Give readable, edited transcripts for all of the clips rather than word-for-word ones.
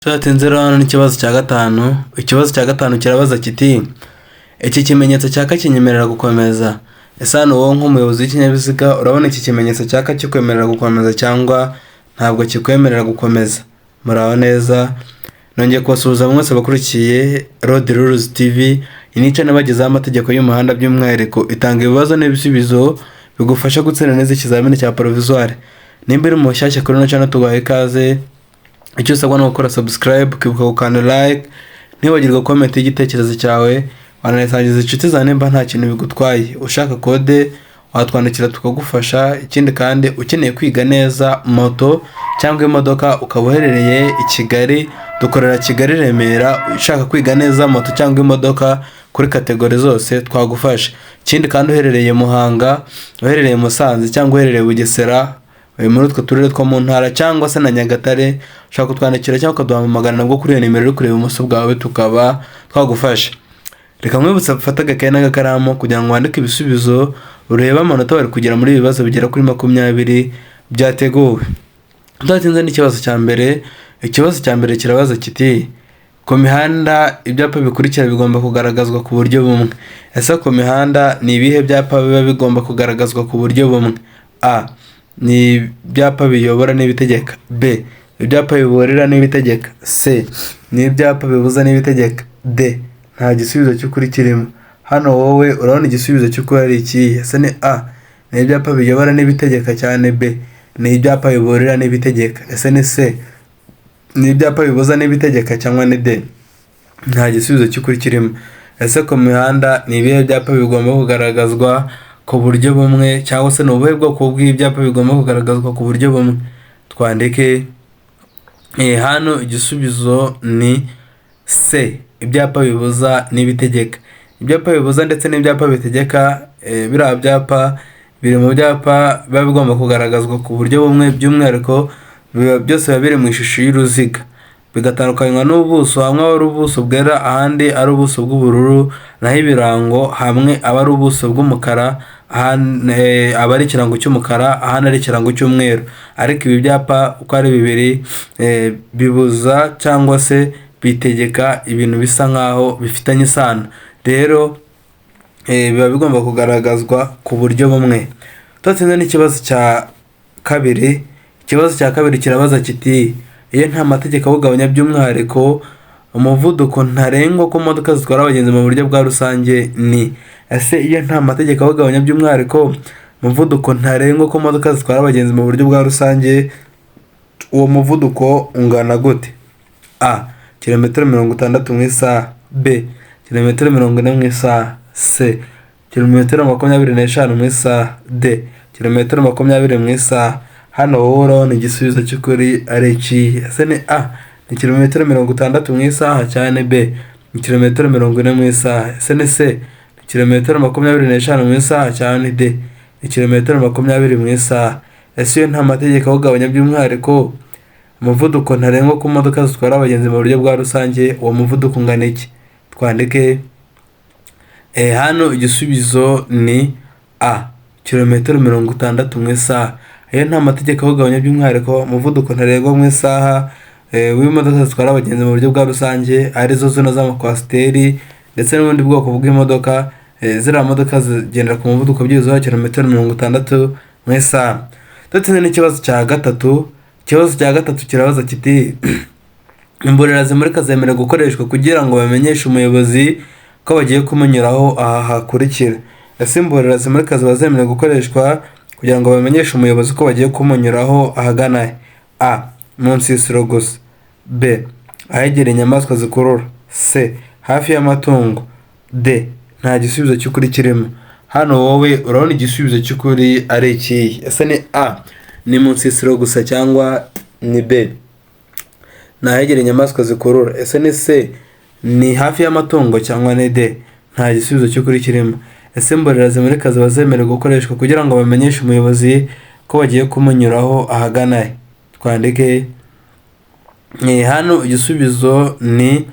Tudatinze rero, hano n'ikibazo cya gatanu. Ikibazo cya gatanu kirabaza kiti: "Iki kimenyetso cyaka kinyemerera gukomeza." Ese hano wowe nk'umuyobozi w'ikinyabiziga urabona iki kimenyetso cyaka kikwemerera gukomeza cyangwa ntabwo kikwemerera gukomeza? Muraho neza, nongeye kubasuhuza mwese abakurikiye Road Rules TV. Iyi ni channel ibagezaho amategeko y'umuhanda, by'umwihariko itanga ibibazo n'ibisubizo bigufasha gutsinda neza ikizamini cya provisoire. Nimba uri mushyashya kuri ino channel, tuguhaye ikaze. Icyo usabwa ni ugukora subscribe, ukibuka gukanda like, ntiwibagirwe comment y'igitekerezo cyawe, wanayisangiza inshuti zawe nimba nta kintu bigutwaye. Ushaka code watwandikira tukagufasha. Ikindi kandi, ukeneye kwiga neza moto cyangwa imodoka, ukaba uherereye i Kigali, dukorera Kigali Remera. Ushaka kwiga neza moto cyangwa imodoka kuri category zose, twagufasha. Ikindi kandi, uherereye Muhanga, uherereye Musanze cyangwa uherereye Bugesera, muri utwo turere two mu ntara, cyangwa se na Nyagatare, ushobora kutwandikira cyangwa ukaduhamagara nabwo kuri iyo nimero uri kureba ibumoso bwawe, tukaba twagufasha. Reka nkwibutsa gufata agakayi n'agakaramu kugira ngo wandike ibisubizo, urebe amanota bari kugera muri ibi bibazo bigera kuri 20 byateguwe. Tudatinze n'ikibazo cya mbere. Ikibazo cya mbere kirabaza kiti: "Ku mihanda ibyapa bikurikira bigomba kugaragazwa ku buryo bumwe." Ese ku mihanda ni ibihe byapa biba bigomba kugaragazwa ku buryo bumwe? A ni ibyapa biyobora n'ibitegeka, B ibyapa biburira n'ibitegeka, C ni ibyapa bibuza n'ibitegeka, D nta gisubizo cy'ukuri kirimo. Hano wowe urabona igisubizo cy'ukuri ari ikihe? Ese ni A ni ibyapa biyobora n'ibitegeka, cyane B ni ibyapa biburira n'ibitegeka, ese ni C ni ibyapa bibuza n'ibitegeka, cyangwa ni D nta gisubizo cy'ukuri kirimo? Ese ku mihanda ni ibihe byapa bigomba kugaragazwa ku buryo bumwe, cyangwa se ni ubuhe bwoko bw'ibyapa bigomba kugaragazwa ku buryo bumwe? Twandike. Hano igisubizo ni C, ibyapa bibuza n'ibitegeka. Ibyapa bibuza ndetse n'ibyapa bitegeka, biriya byapa biri mu byapa biba bigomba kugaragazwa ku buryo bumwe. By'umwihariko byose biba biri mu ishusho y'uruziga, bigatandukanywa n'ubuso: hamwe aba ari ubuso bwera, ahandi ari ubuso bw'ubururu, naho ibirango hamwe aba ari ubuso bw'umukara, aba ari ikirango cy'umukara, ahandi ari ikirango cy'umweru. Ariko ibi byapa uko ari bibiri bibuza cyangwa se bitegeka ibintu bisa nk'aho bifitanye isano. Rero biba bigomba kugaragazwa ku buryo bumwe. Tudatsinze n'ikibazo cya kabiri. Ikibazo cya kabiri kirabaza kiti: "Iyo nta mategeko awugabanya, by'umwihariko umuvuduko ntarengwa ku modoka zitwara abagenzi mu buryo bwa rusange ni." Ese iyo nta mategeko awugabanya, by'umwihariko umuvuduko ntarengwa ku modoka zitwara abagenzi mu buryo bwa rusange, uwo muvuduko ungana gute? A kilometero 60 mu isaha, B kilometero 40 mu isaha, C kilometero 25 mu isaha, D kilometero 20 mu isaha. Hano wowe urabona igisubizo cy'ukuri ari ikihe? Ese ni A ni kilometero 60 mu isaha, cyane B ni kilometero 40 mu isaha, ese ni C ni kilometero 25 mu isaha, cyane D ni kilometero 20 mu isaha? Ese iyo nta mategeko awugabanya, by'umwihariko umuvuduko ntarengwa ku modoka zitwara abagenzi mu buryo bwa rusange, uwo muvuduko ungana iki? Twandike. Hano igisubizo ni A, kilometero 60 mu isaha. Iyo nta mategeko awugabanya, by'umwihariko umuvuduko ntarengwa mu isaha w'imodoka zitwara abagenzi mu buryo bwa rusange, arizo zino z'amakwasiteri ndetse n'ubundi bwoko bw'imodoka, ziriya modoka zigendera ku muvuduko byibuze wa kilometero 60 mu isaha. Tudatsinze n'ikibazo cya gatatu. Ikibazo cya gatatu kirabaza kiti: "Imborera zimurika zemerewe gukoreshwa kugira ngo bamenyeshe umuyobozi ko bagiye kumunyuraho aha hakurikira." Ese imborera zimurika ziba zemerewe gukoreshwa kugira ngo bamenyeshe umuyobozi ko bagiye kumunyuraho ahagana he? A mu nsisiro gusa, B ahegereye inyamaswa zikurura, C hafi y'amatungo, D nta gisubizo cy'ukuri kirimo. Hano wowe urabona igisubizo cy'ukuri ari ikihe? Ese ni A ni mu nsisiro gusa, cyangwa ni B ni ahegereye inyamaswa zikurura, ese ni C ni hafi y'amatungo, cyangwa ni D nta gisubizo cy'ukuri kirimo? Ese imborera zimurika ziba zemerewe gukoreshwa kugira ngo bamenyeshe umuyobozi ko bagiye kumunyuraho ahagana he? Twandike. Hano igisubizo ni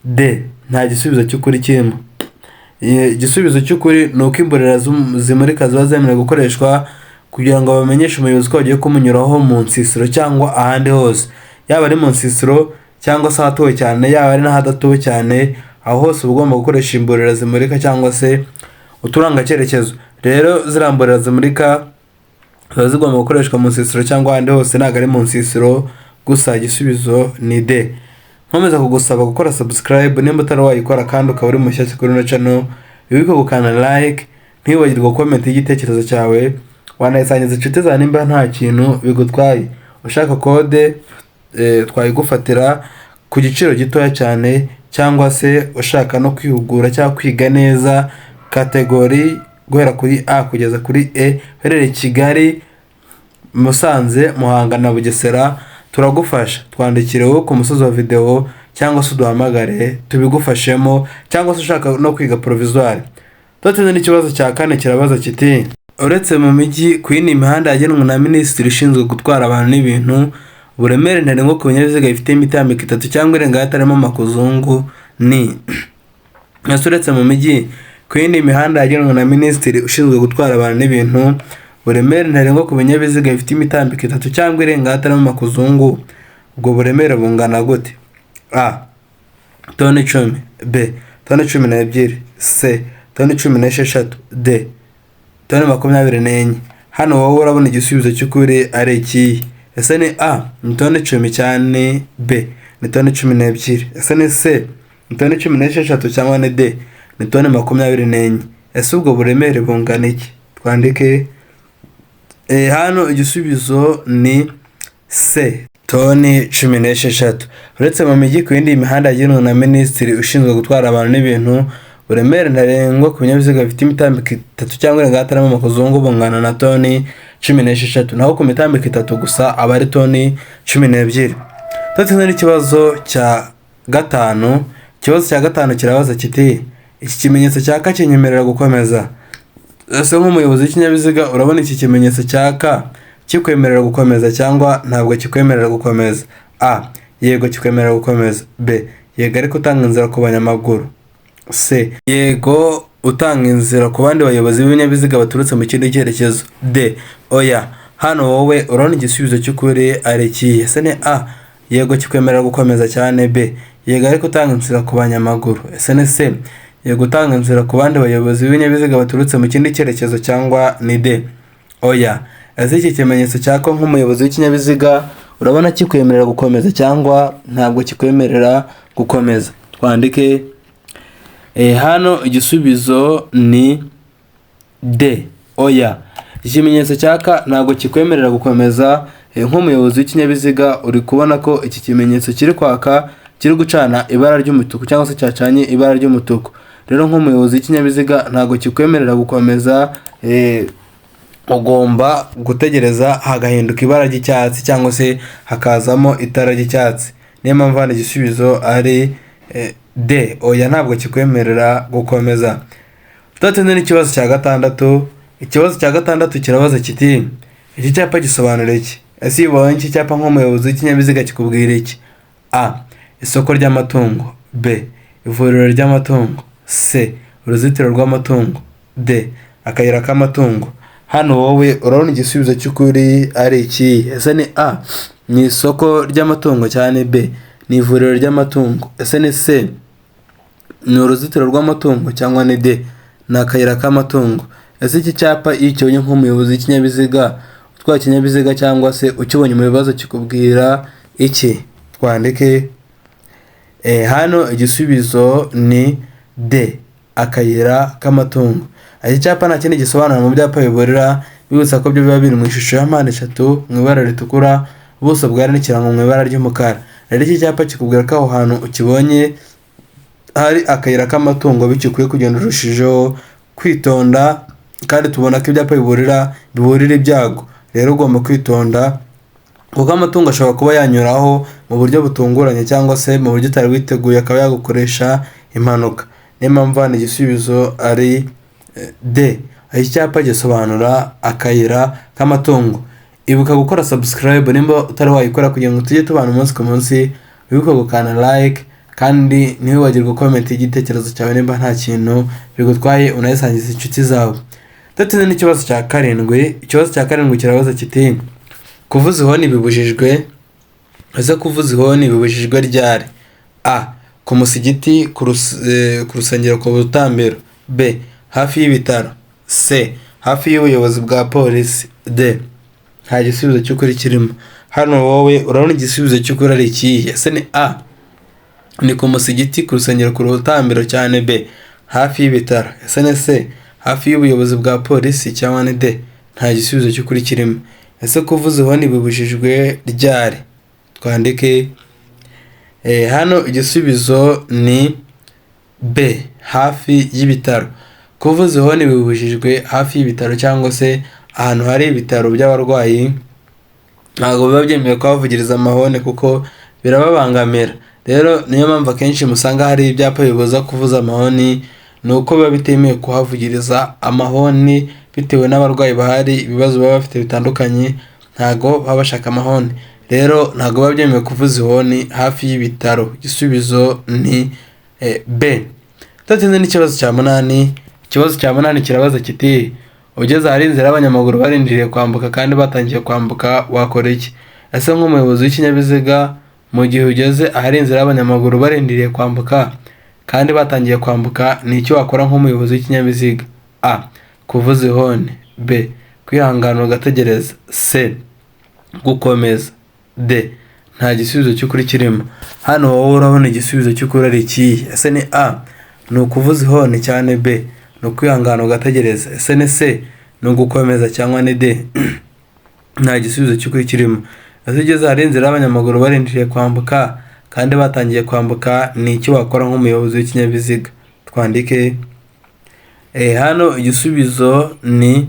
D, nta gisubizo cy'ukuri kirimo. Igisubizo cy'ukuri ni uko imborera zimurika ziba zemerewe gukoreshwa kugira ngo bamenyeshe umuyobozi ko bagiye kumunyuraho mu nsisiro cyangwa ahandi hose, yaba ari mu nsisiro cyangwa se ahatuwe cyane, yaba ari n'ahadatuwe cyane, aho hose uba ugomba gukoresha imburira zimurika cyangwa se uturangacyerekezo. Rero ziriya mburira zimurika ziba zigomba gukoreshwa mu nsisiro cyangwa ahandi hose, ntabwo ari mu nsisiro gusa. Igisubizo ni D. Nkomeza kugusaba gukora subscribe nimba utari wayikora kandi ukaba uri mushyashya kuri ino channel, wibuke gukanda like, ntiwibagirwe comment y'igitekerezo cyawe, wanayisangiza inshuti zawe nimba nta kintu bigutwaye. Ushaka kode twayigufatira ku giciro gitoya cyane, cyangwa se ushaka no kwihugura cyangwa kwiga neza category guhera kuri A kugeza kuri E, uherereye i Kigali, Musanze, Muhanga na Bugesera, turagufasha. Twandikire wowe ku musozi wa videwo cyangwa se uduhamagare tubigufashemo, cyangwa se ushaka no kwiga provisoire. Tudatinze n'ikibazo cya kane kirabaza kiti: uretse mu mijyi, ku yindi mihanda yagenwe na minisitiri ushinzwe gutwara abantu n'ibintu, uburemere ntarengwa ku binyabiziga bifite imitambiko itatu cyangwa irenga hatarimo makuzungu ni? Ese uretse mu mijyi, ku yindi mihanda yagenwe na minisitiri ushinzwe gutwara abantu n'ibintu, uburemere ntarengwa ku binyabiziga bifite imitambiko itatu cyangwa irenga hatarimo makuzungu, ubwo buremere bungana gute? A, toni 10, B, toni 12, C, toni 16, D, toni 24. Hano wowe urabona igisubizo cy'ukuri ari ikihe? Ese ni A, ni toni 10 cyane, B, ni toni 12, ese ni C, ni toni 16, cyangwa ni D, ni toni 24? Ese ubwo buremere bungana iki? Twandike. Hano igisubizo ni C, toni 16. Uretse mu mijyi, ku yindi mihanda yagenwe na minisitiri ushinzwe gutwara abantu n'ibintu, uburemere ntarengwa ku binyabiziga bifite imitambiko itatu cyangwa irenga hatarimo amakuzungu bungana na toni 16, naho ku mitambiko itatu gusa aba ari toni 12. Tudatsinze n'ikibazo cya gatanu. Ikibazo cya gatanu kirabaza kiti: iki kimenyetso cyaka kinyemerera gukomeza. Ese nk'umuyobozi w'ikinyabiziga urabona iki kimenyetso cyaka kikwemerera gukomeza cyangwa ntabwo kikwemerera gukomeza? A, yego kikwemerera gukomeza. B, yego ariko utanga inzira ku banyamaguru. C, yego utanga inzira ku bandi bayobozi b'ibinyabiziga baturutse mu kindi cyerekezo. D, oya. Hano wowe urabona igisubizo cy'ukuri ari ikihe? Ese ni A, yego kikwemerera gukomeza cyane, B, yego ariko utanga inzira ku banyamaguru, ese ni C, yego utanga inzira ku bandi bayobozi b'ibinyabiziga baturutse mu kindi cyerekezo, cyangwa ni D, oya? Ese iki kimenyetso cyaka nk'umuyobozi w'ikinyabiziga urabona kikwemerera gukomeza cyangwa ntabwo kikwemerera gukomeza? Twandike. Hano igisubizo ni D, oya. Ikimenyetso cyaka ntabwo kikwemerera gukomeza. Nk'umuyobozi w'ikinyabiziga uri kubona ko iki kimenyetso kiri kwaka, kiri gucana ibara ry'umutuku cyangwa se cyacanye ibara ry'umutuku. Rero nk'umuyobozi w'ikinyabiziga ntabwo kikwemerera gukomeza, ugomba gutegereza hagahinduka ibara ry'icyatsi cyangwa se hakazamo itara ry'icyatsi. Niyo mpamvu hano igisubizo ari D, oya, ntabwo kikwemerera gukomeza. Tudatinze n'ikibazo cya gatandatu. Ikibazo cya gatandatu kirabaza kiti: iki cyapa gisobanura iki? Ese iyo ubonye iki cyapa nk'umuyobozi w'ikinyabiziga kikubwira iki? A, isoko ry'amatungo, B, ivuriro ry'amatungo, C, uruzitiro rw'amatungo, D, akayira k'amatungo. Hano wowe urabona igisubizo cy'ukuri ari iki? Ese ni A, ni isoko ry'amatungo, cyane, B, ni ivuriro ry'amatungo, ese ni C, ni uruzitiro rw'amatungo, cyangwa ni D, ni akayira k'amatungo? Ese iki cyapa iyo ukibonye nk'umuyobozi w'ikinyabiziga utwaye ikinyabiziga cyangwa se ukibonye mu bibazo kikubwira iki? Twandike. Hano igisubizo ni D, akayira k'amatungo. Iki cyapa nta kindi gisobanura mu byapa biburira, bibutsa ko byo biba biri mu ishusho ya mpande eshatu mu ibara ritukura, ubuso bwari n'ikirango mu ibara ry'umukara. Rero iki cyapa kikubwira ko aho hantu ukibonye hari akayira k'amatungo, bityo ukwiye kugenda urushijeho kwitonda. Kandi tubona ko ibyapa biburira biburira ibyago, rero ugomba kwitonda kuko amatungo ashobora kuba yanyuraho mu buryo butunguranye cyangwa se mu buryo utari witeguye, akaba yagukoresha impanuka. Niyo mpamvu hano igisubizo ari D, iki cyapa gisobanura akayira k'amatungo. Ibuka gukora subscribe nimba utari wayikora kugira ngo tujye tubana umunsi ku munsi, wibuke gukanda like kandi ntiwibagirwe comment y'igitekerezo cyawe nimba nta kintu bigutwaye, unayisangiza inshuti zawe. Tudatinze n'ikibazo cya karindwi. Ikibazo cya karindwi kirabaza kiti: kuvuza ihoni bibujijwe. Ese kuvuza ihoni bibujijwe ryari? A. Ku musigiti, ku rusengero, ku rutambiro. B. Hafi y'ibitaro. C. Hafi y'ubuyobozi bwa polisi. D. Nta gisubizo cy'ukuri kirimo. Hano wowe urabona igisubizo cy'ukuri ari ikihe? Ese ni A. Ni ku musigiti, ku rusengero, ku rutambiro cyane. B. Hafi y'ibitaro. Ese ni C. Hafi y'ubuyobozi bwa polisi cyangwa ni D. Nta gisubizo cy'ukuri kirimo. Ese kuvuza ihoni bibujijwe ryari? Twandike. Hano igisubizo ni B. Hafi y'ibitaro. Kuvuza ihoni bibujijwe hafi y'ibitaro cyangwa se ahantu hari ibitaro by'abarwayi, ntabwo biba byemewe kuhavugiriza amahoni kuko birababangamira. Rero niyo mpamvu akenshi musanga hari ibyapa bibuza kuvuza amahoni, ni uko biba bitemewe kuhavugiriza amahoni bitewe n'abarwayi bahari, ibibazo baba bafite bitandukanye, ntabwo baba bashaka amahoni. Rero ntabwo biba byemewe kuvuza ihoni hafi y'ibitaro. Igisubizo ni B. Tudatinze n'ikibazo cya munani. Ikibazo cya munani kirabaza kiti: ugeze ahari inzira y'abanyamaguru barindiriye kwambuka kandi batangiye kwambuka, wakora iki? Ese nk'umuyobozi w'ikinyabiziga, mu gihe ugeze ahari inzira y'abanyamaguru barindiriye kwambuka kandi batangiye kwambuka, ni icyo wakora nk'umuyobozi w'ikinyabiziga? A. Kuvuza ihoni. B. Kwihangana ugategereza. C. Gukomeza. D. Nta gisubizo cy'ukuri kirimo. Hano wowe urabona igisubizo cy'ukuri ari ikihe? Ese ni A. Ni ukuvuza ihoni cyane. B. Ni ukwihangana ugategereza. Ese ni C. Ni ugukomeza cyangwa ni D. Nta gisubizo cy'ukuri kirimo. Ese ugeze ahari inzira y'abanyamaguru barindiriye kwambuka kandi batangiye kwambuka, ni icyo wakora nk'umuyobozi w'ikinyabiziga? Twandike. Hano igisubizo ni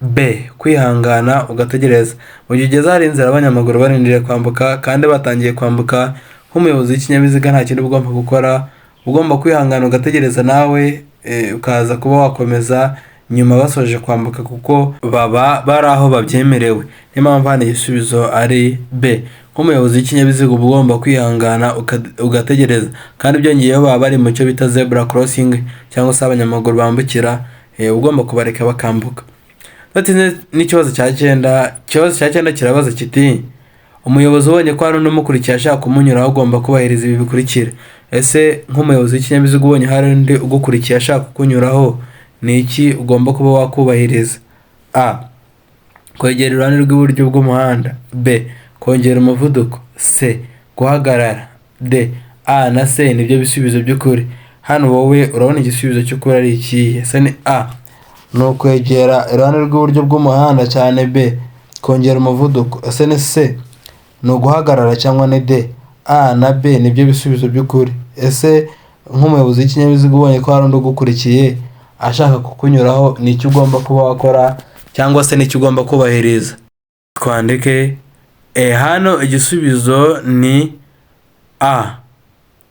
B. Kwihangana ugategereza. Mu gihe ugeze ahari inzira y'abanyamaguru barindiriye kwambuka kandi batangiye kwambuka, nk'umuyobozi w'ikinyabiziga nta kintu ugomba gukora, ugomba kwihangana ugategereza nawe ukaza kuba wakomeza nyuma basoje kwambuka, kuko baba bari aho babyemerewe. Niyo mpamvu hano igisubizo ari B. Nk'umuyobozi w'ikinyabiziga uba ugomba kwihangana ugategereza, kandi byongeyeho baba bari mu cyo bita zebra crossing cyangwa se abanyamaguru bambukira, ugomba kubareka bakambuka. N'ikibazo cya cyenda. Ikibazo cya cyenda kirabaza kiti: umuyobozi ubonye ko hari undi umukurikiye ashaka kumunyuraho agomba kubahiriza ibi bikurikira. Ese nk'umuyobozi w'ikinyabiziga ubonye hari undi ugukurikiye ashaka kukunyuraho, ni iki ugomba kuba wakubahiriza? A. Kwegera iruhande rw'iburyo bw'umuhanda. B. Kongera umuvuduko. C. Guhagarara. D. A na C nibyo bisubizo by'ukuri. Hano wowe urabona igisubizo cy'ukuri ari ikihe? Ese ni A. Ni ukwegera iruhande rw'iburyo bw'umuhanda cyane. B. Kongera umuvuduko. Ese ni C. Ni uguhagarara cyangwa ni D. A na B nibyo bisubizo by'ukuri. Ese nk'umuyobozi w'ikinyabiziga ubonye ko hari undi ugukurikiye ashaka kukunyuraho, ni icyo ugomba kuba wakora cyangwa se n'icyo ugomba kubahiriza? Twandike. Hano igisubizo ni A.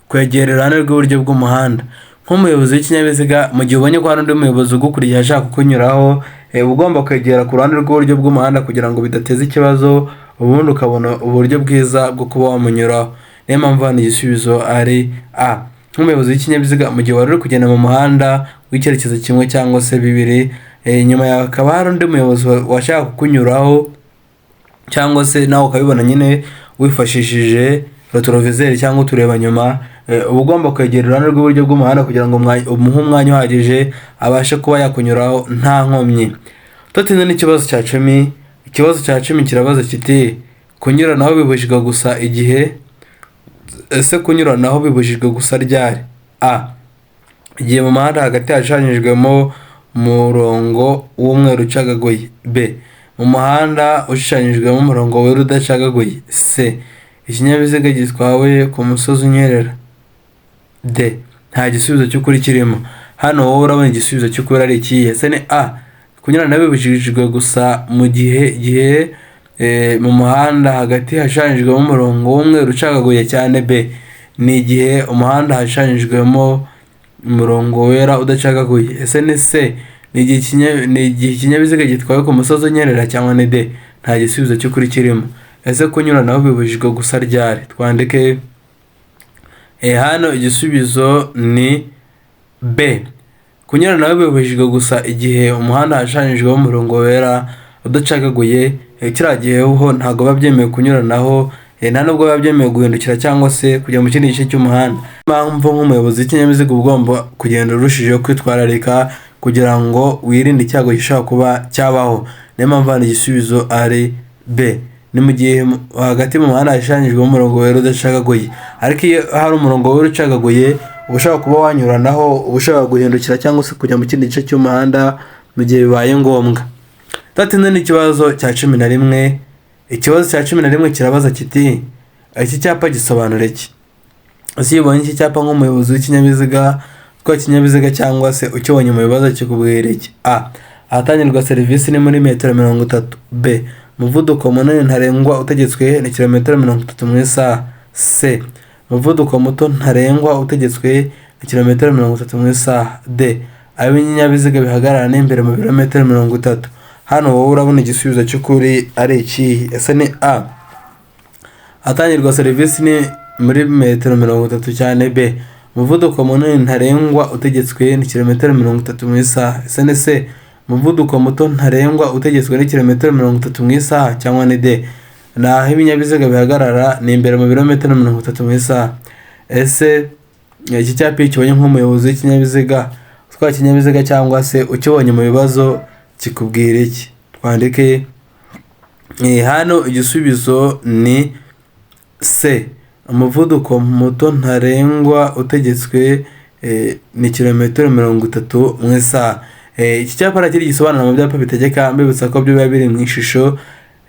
Kwegera iruhande rw'iburyo bw'umuhanda. Nk'umuyobozi w'ikinyabiziga mu gihe ubonye ko hari undi muyobozi ugukurikiye ashaka kukunyuraho, uba ugomba kwegera ku ruhande rw'iburyo bw'umuhanda kugira ngo bidateza ikibazo, ubundi ukabona uburyo bwiza bwo kuba wamunyuraho. Niyo mpamvu hano igisubizo ari A. Nk'umuyobozi w'ikinyabiziga mu gihe wari uri kugenda mu muhanda w'icyerekezo kimwe cyangwa se bibiri, inyuma yawe hakaba hari undi muyobozi washaka kukunyuraho, cyangwa se nawe ukabibona nyine wifashishije rétroviseur cyangwa utureba nyuma, uba ugomba kwegera iruhande rw'iburyo bw'umuhanda kugira ngo umuhe umwanya uhagije abashe kuba yakunyuraho nta nkomyi. Tudatinze n'ikibazo cya 10. Ikibazo cya 10 kirabaza kiti: kunyuranaho bibujijwe gusa igihe. Ese kunyuranaho bibujijwe gusa ryari? A. Igihe mu muhanda hagati hashushanyijwemo umurongo w'umweru ucagaguye. B. Mu muhanda ushushanyijwemo umurongo wera udacagaguye. C. Ikinyabiziga gitwawe ku musozi unyerera. D. Nta gisubizo cy'ukuri kirimo. Hano wowe urabona igisubizo cy'ukuri ari ikihe? Ese ni A. Kunyuranaho bibujijwe gusa mu gihe igihe mu muhanda hagati hashushanyijwemo umurongo w'umweru ucagaguye cyane. B. Ni igihe umuhanda hashushanyijwemo umurongo wera udacagaguye. Ese ni C. Ni igihe ikinyabiziga gitwawe ku musozi unyerera cyangwa ni D. Nta gisubizo cy'ukuri kirimo. Ese kunyuranaho bibujijwe gusa ryari? Twandike. Hano igisubizo ni B. Kunyuranaho bibujijwe gusa igihe umuhanda hashushanyijweho umurongo wera udacagaguye. Kiriya gihe ho ntabwo biba byemewe kunyuranaho, Nta nubwo biba byemewe guhindukira cyangwa se kujya mu kindi gice cy'umuhanda. Impamvu nk'umuyobozi w'ikinyabiziga uba ugomba kugenda urushijeho kwitwararika kugira ngo wirinde icyago gishobora kuba cyabaho. Niyo mpamvu hano igisubizo ari B. Ni mu gihe hagati mu muhanda hashushanyijwemo umurongo wera udacagaguye, ariko iyo hari umurongo wera ucagaguye uba ushobora kuba wanyuranaho, uba ushobora guhindukira cyangwa se kujya mu kindi gice cy'umuhanda mu gihe bibaye ngombwa. Tudatinze n'ikibazo cya 11. Ikibazo cya 11 kirabaza kiti: iki cyapa gisobanura iki? Ese iyo ubonye iki cyapa nk'umuyobozi w'ikinyabiziga, utwaye ikinyabiziga cyangwa se ukibonye mu bibazo, kikubwira iki? A, ahatangirwa serivisi ni muri metero 30. B, umuvuduko munini ntarengwa utegetswe ni kilometero 30 mu isaha. C, umuvuduko muto ntarengwa utegetswe ni kilometero 30 mu isaha. D, aho ibinyabiziga bihagarara ni imbere mu birometero 30. Hano wowe urabona igisubizo cy'ukuri ari ikihe? Ese ni A, ahatangirwa serivisi ni muri metero 30 cyane? B, umuvuduko munini ntarengwa utegetswe ni kilometero 30 mu isaha. Ese ni C, umuvuduko muto ntarengwa utegetswe ni kilometero 30 mu isaha, cyangwa ni D, ni aho ibinyabiziga bihagarara ni imbere mu birometero 30 mu isaha? Ese iki cyapa iyo ukibonye nk'umuyobozi w'ikinyabiziga, utwaye ikinyabiziga cyangwa se ukibonye mu bibazo, kikubwira iki? Twandike. Hano igisubizo ni C, umuvuduko muto ntarengwa utegetswe ni kilometero 30 mu isaha. Iki cyapa nta kindi gisobanura mu byapa bitegeka, mbibutsa ko byo biba biri mu ishusho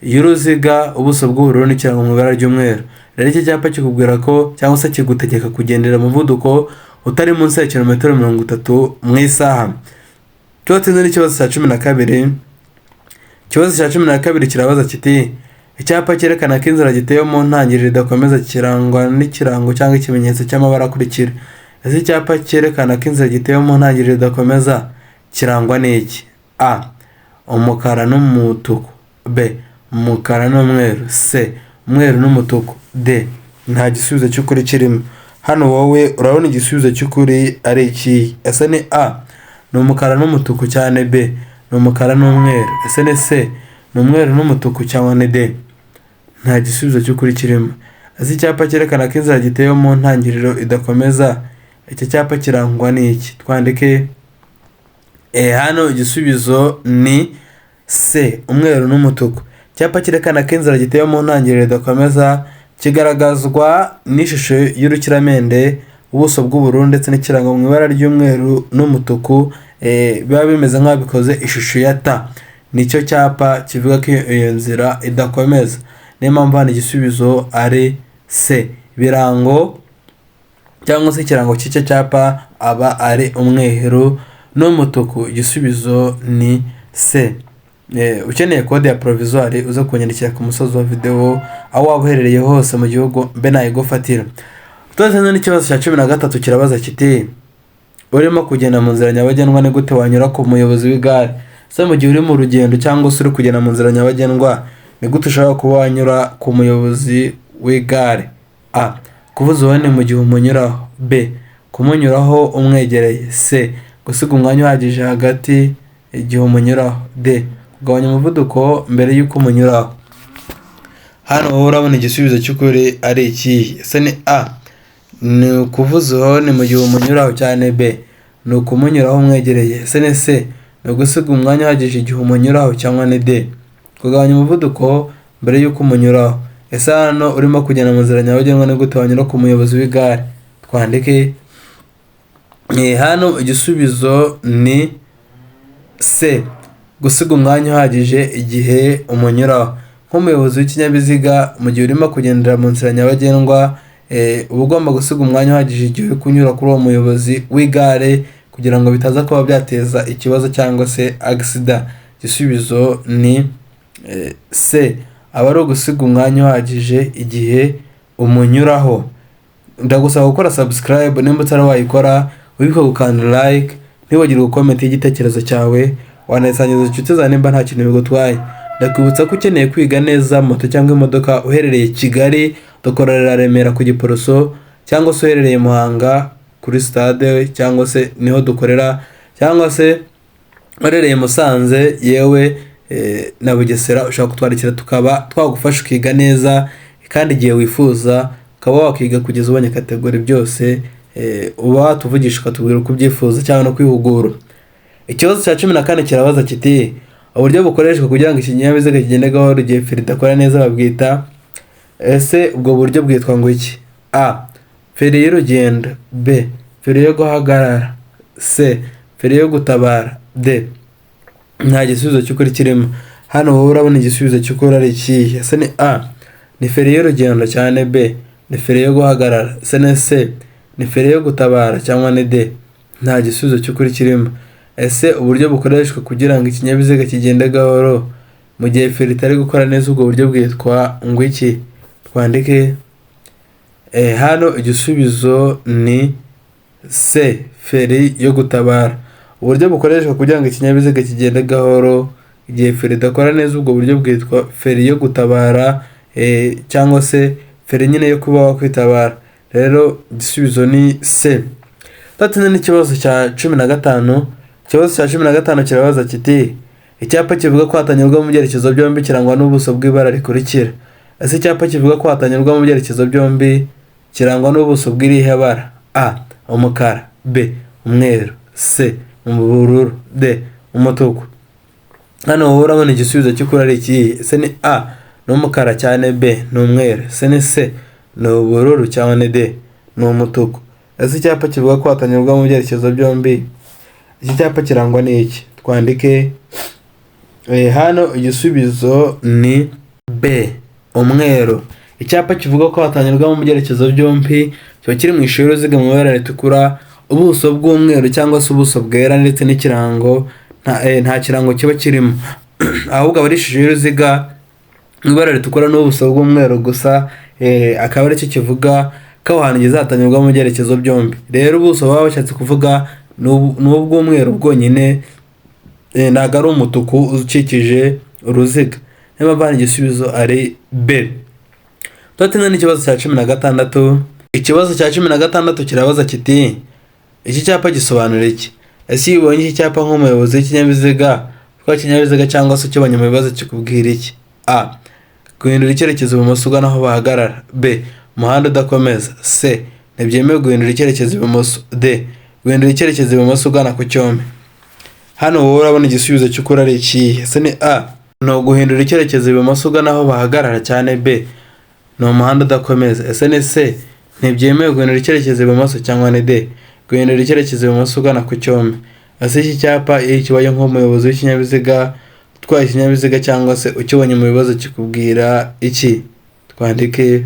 y'uruziga, ubuso bw'ubururu n'ikirango mu ibara ry'umweru. Rero iki cyapa kikubwira ko cyangwa se kigutegeka kugendera umuvuduko utari munsi ya kilometero 30 mu isaha. Tudatinze n'ikibazo cya 12. Ikibazo cya 12 kirabaza kiti: icyapa cyerekana ko inzira gitewe mu ntangiriro idakomeza kirangwa n'ikirango cyangwa ikimenyetso cy'amabara akurikira. Ese icyapa cyerekana ko inzira gitewe mu ntangiriro idakomeza kirangwa n'iki? A, umukara n'umutuku. B, umukara n'umweru. C, umweru n'umutuku. D, nta gisubizo cy'ukuri kirimo. Hano wowe urabona igisubizo cy'ukuri ari ikihe? Ese ni A, ni umukara n'umutuku cyane? B, ni umukara n'umweru. Ese ni C, ni umweru n'umutuku, cyangwa ni D, nta gisubizo cy'ukuri kirimo? Ese icyapa cyerekana ko inzira gitewe mu ntangiriro idakomeza, iki cyapa kirangwa n'iki? Twandike. Hano igisubizo ni C, umweru n'umutuku. Icyapa cyerekana ko inzira gitewe mu ntangiriro idakomeza kigaragazwa n'ishusho y'urukiramende, ubuso bw'ubururu ndetse n'ikirango mu ibara ry'umweru n'umutuku, biba bimeze nk'aho bikoze ishusho ya T. Nicyo cyapa kivuga ko iyo nzira idakomeza. Niyo mpamvu hano igisubizo ari C. Ibirango cyangwa se ikirango cy'icyo cyapa aba ari umweru n'umutuku. Igisubizo ni C. Ukeneye kode ya provisoire uze kunyandikira ku musozi wa videwo, aho waba uherereye hose mu gihugu mbe nayigufatira. Tudatinze n'ikibazo cya 13 kirabaza kiti: urimo kugenda mu nzira nyabagendwa, ni gute wanyura ku muyobozi w'igare? Ese mu gihe uri mu rugendo cyangwa se uri kugenda mu nzira nyabagendwa, ni gute ushobora kuba wanyura ku muyobozi w'igare? A, kuvuza ihoni mu gihe umunyuraho. B, kumunyuraho umwegereye. C, gusiga umwanya uhagije hagati igihe umunyuraho. D, kugabanya umuvuduko mbere y'uko umunyuraho. Hano wowe urabona igisubizo cy'ukuri ari ikihe? Ese ni A, ni ukuvuza ihoni mu gihe umunyuraho cyane? B, ni ukumunyuraho umwegereye. Ese ni C, ni ugusiga umwanya uhagije igihe umunyuraho, cyangwa ni D, kugabanya umuvuduko mbere y'uko umunyuraho? Ese hano urimo kugenda mu nzira nyabagendwa, ni gute wanyura ku muyobozi w'igare? Twandike. Hano igisubizo ni C, gusiga umwanya uhagije igihe umunyuraho. Nk'umuyobozi w'ikinyabiziga, mu gihe urimo kugendera mu nzira nyabagendwa, uba ugomba gusiga umwanya uhagije igihe uri kunyura kuri uwo muyobozi w'igare kugira ngo bitaza kuba byateza ikibazo cyangwa se agisida. Igisubizo ni C, aba ari ugusiga umwanya uhagije igihe umunyuraho. Ndagusaba gukora subscribe nimba utari wayikora, wibuke gukanda like, ntiwibagirwe gukomenta igitekerezo cyawe, wanayisangiza inshuti zawe nimba nta kintu bigutwaye. Ndakwibutsa ko ukeneye kwiga neza moto cyangwa imodoka uherereye Kigali, dukorera Remera ku Giporoso, cyangwa se uherereye Muhanga kuri stade, cyangwa se niho dukorera, cyangwa se uherereye Musanze yewe na Bugesera, ushobora kutwandikira tukaba twagufasha ukiga neza. kandi igihe wifuza ukaba wakwiga kugeza ubonye category byose, uba watuvugisha ukatubwira uko ubyifuza cyangwa no kwihugura. Ikibazo cya 14 kirabaza kiti: uburyo bukoreshwa kugira ngo ikinyabiziga kigende gahoro igihe feri idakora neza babwita? Ese ubwo buryo bwitwa ngo iki? A, feri y'urugendo; B, feri yo guhagarara; C, feri yo gutabara; D, nta gisubizo cy'ukuri kirimo. Hano wowe urabona igisubizo cy'ukuri ari ikihe? Ese ni A, ni feri y'urugendo, cyane B, ni feri yo guhagarara; ese ni C, ni feri yo gutabara, cyangwa ni D, nta gisubizo cy'ukuri kirimo? Ese uburyo bukoreshwa kugira ngo ikinyabiziga kigende gahoro mu gihe feri itari gukora neza, ubwo buryo bwitwa ngo iki? Twandike. Hano igisubizo ni C, feri yo gutabara. Uburyo bukoreshwa kugira ngo ikinyabiziga kigende gahoro igihe feri idakora neza, ubwo buryo bwitwa feri yo gutabara, cyangwa se feri nyine yo kuba wakwitabara. Rero igisubizo ni C. Tudatinze n'ikibazo cya 15. Ikibazo cya 15 kirabaza kiti: icyapa kivuga ko hatanyurwa mu byerekezo byombi kirangwa n'ubuso bw'ibara rikurikira. Ese icyapa kivuga ko hatanyurwa mu byerekezo byombi kirangwa n'ubuso bw'irihe bara? A, umukara; B, umweru; C, ubururu; D, umutuku. Hano wowe urabona igisubizo cy'ukuri ari ikihe? Ese ni A, ni umukara, cyane B, ni umweru; ese ni C, ni ubururu, cyangwa ni D, ni umutuku? Ese icyapa kivuga ko hatanyurwa mu byerekezo byombi, iki cyapa kirangwa n'iki? Twandike. Hano igisubizo ni B, umweru. Icyapa kivuga ko hatanyurwa mu byerekezo byombi kiba kiri mu ishusho y'uruziga mu ibara ritukura, ubuso bw'umweru cyangwa se ubuso bwera, ndetse n'ikirango nta kirango kiba kirimo, ahubwo aba ari ishusho y'uruziga mu ibara ritukura n'ubuso bw'umweru gusa, akaba aricyo kivuga ko aho hantu ugeze hatanyurwa mu byerekezo byombi. Rero ubuso baba bashatse kuvuga ni ubw'umweru bwonyine, ntabwo ari umutuku ukikije uruziga. Niyo mpamvu hano igisubizo ari B. Tudatinze n'ikibazo cya 16. Ikibazo cya 16 kirabaza kiti: iki cyapa gisobanura iki? Ese iyo ubonye iki cyapa nk'umuyobozi w'ikinyabiziga, utwaye ikinyabiziga cyangwa se ukibonye mu bibazo, kikubwira iki? A, guhindura icyerekezo ibumoso ugana aho bahagarara; B, umuhanda udakomeza; C, ntibyemewe guhindura icyerekezo ibumoso; D, guhindura icyerekezo ibumoso ugana ku cyome. Hano wowe urabona igisubizo cy'ukuri ari ikihe? Ese ni A, ni uguhindura icyerekezo ibumoso ugana aho bahagarara, cyane B, ni umuhanda udakomeza; ese ni C, ntibyemewe guhindura icyerekezo ibumoso, cyangwa ni D, guhindura icyerekezo ibumoso ugana ku cyome? Ese iki cyapa iyo kibaye nk'umuyobozi w'ikinyabiziga, utwaye ikinyabiziga cyangwa se ukibonye mu bibazo, kikubwira iki? Twandike.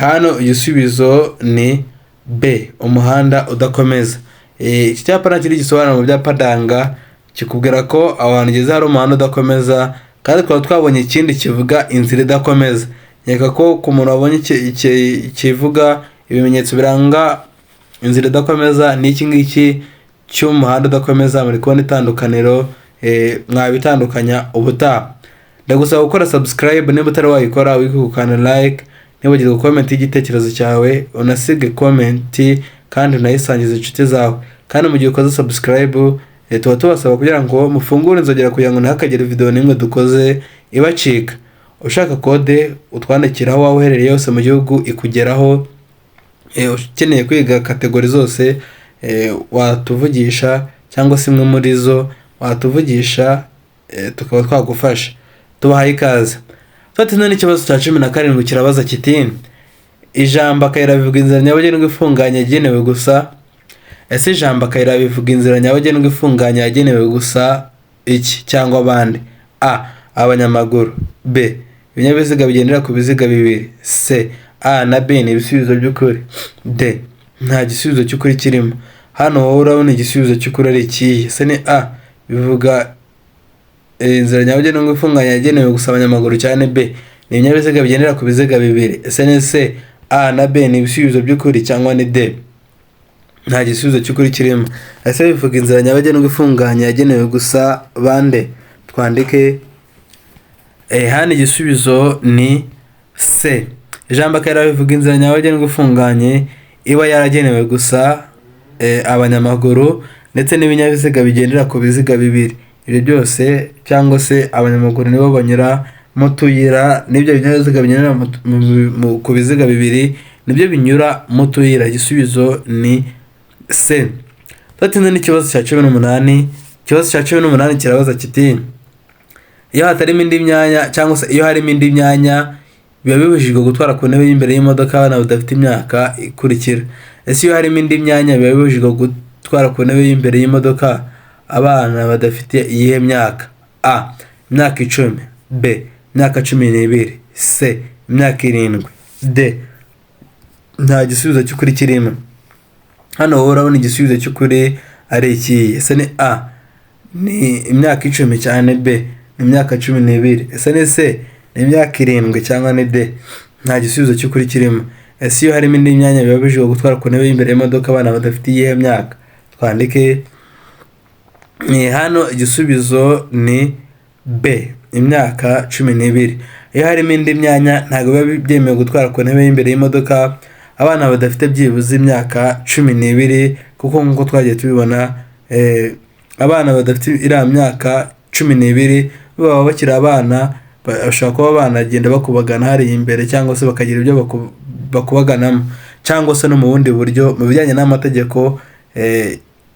Hano igisubizo ni B, umuhanda udakomeza. Iki cyapa nta kindi gisobanura mu byapa ndanga, kikubwira ko aho hantu ugeze hari umuhanda udakomeza, kandi twaba twabonye ikindi kivuga inzira idakomeza. Nkeka ko ku muntu wabonye kivuga ibimenyetso biranga inzira idakomeza n'iki ngiki cy'umuhanda udakomeza, muri kubona itandukaniro, mwabitandukanya ubutaha. Ndagusaba gukora subscribe niba utari wayikora, wibuke gukanda like, ntibagirwe comment y'igitekerezo cyawe, unasige comment kandi unayisangize inshuti zawe. Kandi mu gihe ukoze subscribe, tuba tubasaba kugira ngo mufungure inzogera kugira ngo ntihakagire video n'imwe dukoze ibacika. Ushaka kode utwandikira aho waba uherereye hose mu gihugu ikugeraho. Ukeneye kwiga category zose, watuvugisha, cyangwa se imwe muri zo watuvugisha, tukaba twagufasha. Tubahaye ikaze. Tudatinze n'ikibazo cya 17 kirabaza kiti: ijambo akayira bivuga inzira nyabagendwa ifunganye yagenewe gusa. Ese ijambo akayira bivuga inzira nyabagendwa ifunganye yagenewe gusa iki cyangwa abandi? A, abanyamaguru; B, ibinyabiziga bigendera ku biziga bibiri; C, A na B ni ibisubizo by'ukuri; D, nta gisubizo cy'ukuri kirimo. Hano wowe urabona igisubizo cy'ukuri ari ikihe? Ese ni A, bivuga inzira nyabagendwa ifunganye yagenewe gusa abanyamaguru, cyane B, ni ibinyabiziga bigendera ku biziga bibiri; ese ni C, A na B ni ibisubizo by'ukuri, cyangwa ni D, nta gisubizo cy'ukuri kirimo? Ese bivuga inzira nyabagendwa ifunganye yagenewe gusa bande? Twandike. Hano igisubizo ni C. Ijambo akayira bivuga inzira nyabagendwa ifunganye iba yaragenewe gusa abanyamaguru ndetse n'ibinyabiziga bigendera ku biziga bibiri. Ibyo byose cyangwa se abanyamaguru nibo banyura mu tuyira n'ibyo binyabiziga binyura ku biziga bibiri nibyo binyura mu tuyira. Igisubizo ni C. Tudatinze n'ikibazo cya 18. Ikibazo cya 18 kirabaza kiti: iyo hatarimo indi myanya cyangwa se iyo harimo indi myanya, biba bibujijwe gutwara ku ntebe y'imbere y'imodoka abana badafite imyaka ikurikira. Ese iyo harimo indi myanya, biba bibujijwe gutwara ku ntebe y'imbere y'imodoka abana badafite iyihe myaka? A, imyaka 10; B, imyaka 12; C, imyaka 7; D, nta gisubizo cy'ukuri kirimo. Hano wowe urabona igisubizo cy'ukuri ari ikihe? Ese ni A, ni imyaka 10, cyane B, ni imyaka 12? Ese ni C, ni imyaka 7, cyangwa ni D, nta gisubizo cy'ukuri kirimo? Ese iyo harimo indi myanya, biba bibujijwe gutwara ku ntebe y'imbere y'imodoka abana badafite iyihe myaka? Twandike. Ni hano igisubizo ni B, imyaka 12. Iyo harimo indi myanya, ntabwo biba byemewe gutwara ku ntebe y'imbere y'imodoka abana badafite byibuze imyaka 12, kuko nk'uko twagiye tubibona, abana badafite iriya myaka 12 baba bakiri abana, bashobora kuba banagenda bakubagana hariya imbere, cyangwa se bakagira ibyo bakubaganamo, cyangwa se no mu bundi buryo mu bijyanye n'amategeko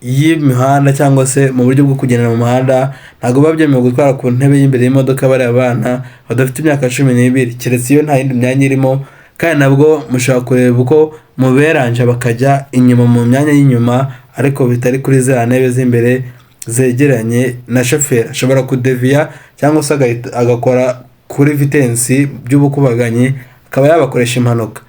y'imihanda, cyangwa se mu buryo bwo kugendera mu muhanda, ntabwo biba byemewe gutwara ku ntebe y'imbere y'imodoka bariya bana badafite imyaka 12, keretse iyo nta yindi myanya irimo. Kandi nabwo mushobora kureba uko muberanja bakajya inyuma mu myanya y'inyuma, ariko bitari kuri ziriya ntebe z'imbere zegeranye na shoferi. Ashobora kudeviya cyangwa se agakora kuri vitensi by'ubukubaganyi, akaba yabakoresha impanuka.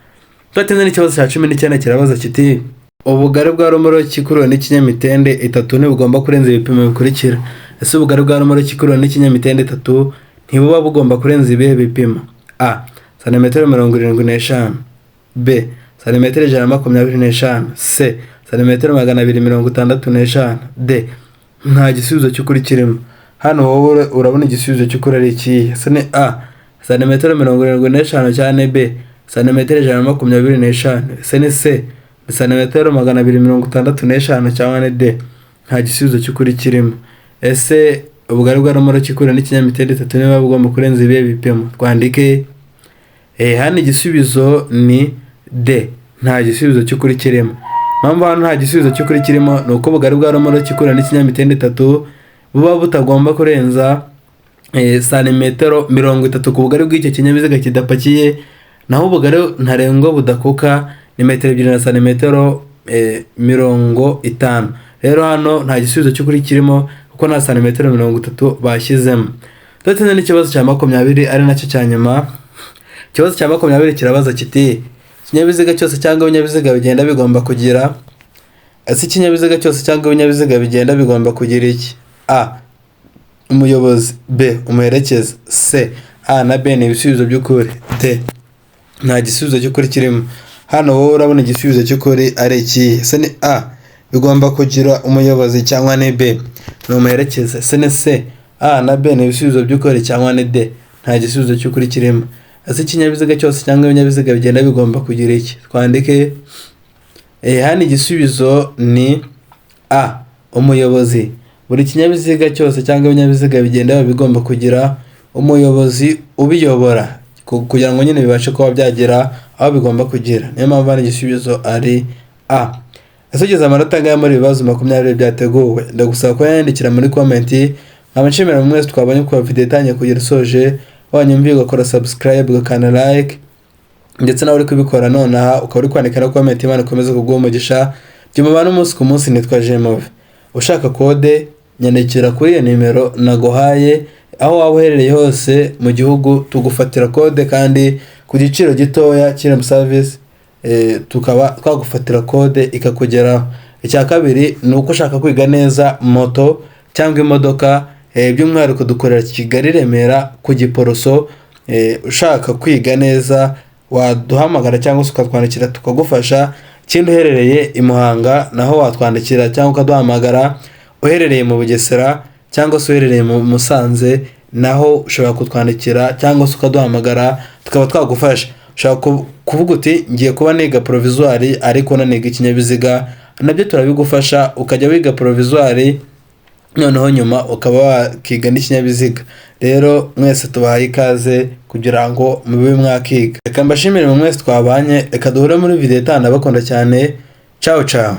Tudatinze n'ikibazo cya 19 kirabaza kiti: ubugari bwa romoroki ikuruwe n'ikinyamitende itatu ntibugomba kurenza ibipimo bikurikira. Ese ubugari bwa romoroki ikuruwe n'ikinyamitende itatu ntibuba bugomba kurenza ibihe bipimo? A, santimetero 75; B, santimetero 125; C, santimetero 265; D, nta gisubizo cy'ukuri kirimo. Hano wowe urabona igisubizo cy'ukuri ari ikihe? Ese ni A, santimetero 75, cyane B, santimetero 125? Ese ni C, ni santimetero 265, cyangwa ni D, nta gisubizo cy'ukuri kirimo? Ese ubugari bwa romoroki ikuruwe n'ikinyamitende itatu niba bugomba kurenza ibihe bipimo? Twandike. Hano igisubizo ni D, nta gisubizo cy'ukuri kirimo. Impamvu hano nta gisubizo cy'ukuri kirimo ni uko ubugari bwa romoroki ikuruwe n'ikinyamitende itatu buba butagomba kurenza santimetero 30 ku bugari bw'icyo kinyabiziga kidapakiye, naho ubugari ntarengwa budakuka ni metero 2 na santimetero 50. Rero hano nta gisubizo cy'ukuri kirimo kuko nta santimetero 30 bashyizemo. Tudatinze n'ikibazo cya 20, ari nacyo cya nyuma. Ikibazo cya 20 kirabaza kiti: ikinyabiziga cyose cyangwa ibinyabiziga bigenda bigomba kugira. Ese ikinyabiziga cyose cyangwa ibinyabiziga bigenda bigomba kugira iki? A, umuyobozi; B, umuherekeza; C, A na B ni ibisubizo by'ukuri; D, nta gisubizo cy'ukuri kirimo. Hano wowe urabona igisubizo cy'ukuri ari ikihe? Ese ni A, bigomba kugira umuyobozi, cyangwa ni B, ni umuherekeza? Ese ni C, A na B ni ibisubizo by'ukuri, cyangwa ni D, nta gisubizo cy'ukuri kirimo? Ese ikinyabiziga cyose cyangwa ibinyabiziga bigenda bigomba kugira iki? Twandike. Hano igisubizo ni A, umuyobozi. Buri kinyabiziga cyose cyangwa ibinyabiziga bigenda biba bigomba kugira umuyobozi ubiyobora kugira ngo nyine bibashe kuba byagera aho bigomba kugera. Niyo mpamvu hano igisubizo ari A. Ese ugeze amanota angahe muri ibibazo 20 byateguwe? Ndagusaba kuba yandikira muri comment. Nkaba nshimira buri mwese twabonye kuva video itangiye kugera isoje. Wanyumviye ugakora subscribe, ugakanda like, ndetse nawe uri kubikora nonaha ukaba uri kwandika na comment, Imana ikomeze kuguha umugisha. Jya umubana umunsi ku munsi. Nitwa Jemove. Ushaka kode, nyandikira kuri iyo nimero naguhaye. Aho waba uherereye hose mu gihugu tugufatira kode, kandi ku giciro gitoya kirimo service, tukaba twagufatira kode ikakugeraho. Icya kabiri ni uko ushaka kwiga neza moto cyangwa imodoka, by'umwihariko dukorera Kigali, Remera ku Giporoso. Ushaka kwiga neza waduhamagara cyangwa se ukatwandikira tukagufasha. Ikindi, uherereye i Muhanga naho watwandikira cyangwa ukaduhamagara. Uherereye mu Bugesera cyangwa se uherereye mu Musanze naho ushobora kutwandikira cyangwa se ukaduhamagara tukaba twagufasha. Ushobora kuvuga uti ngiye kuba niga provisoire ariko naniga ikinyabiziga, nabyo turabigufasha, ukajya wiga provisoire. Noneho nyuma ukaba wakiga n'ikinyabiziga. Rero mwese tubahaye ikaze kugira ngo mube mwakiga. Reka mbashimire mu mwese twabanye. Reka duhure muri video itaha. Ndabakunda cyane. Ciao ciao.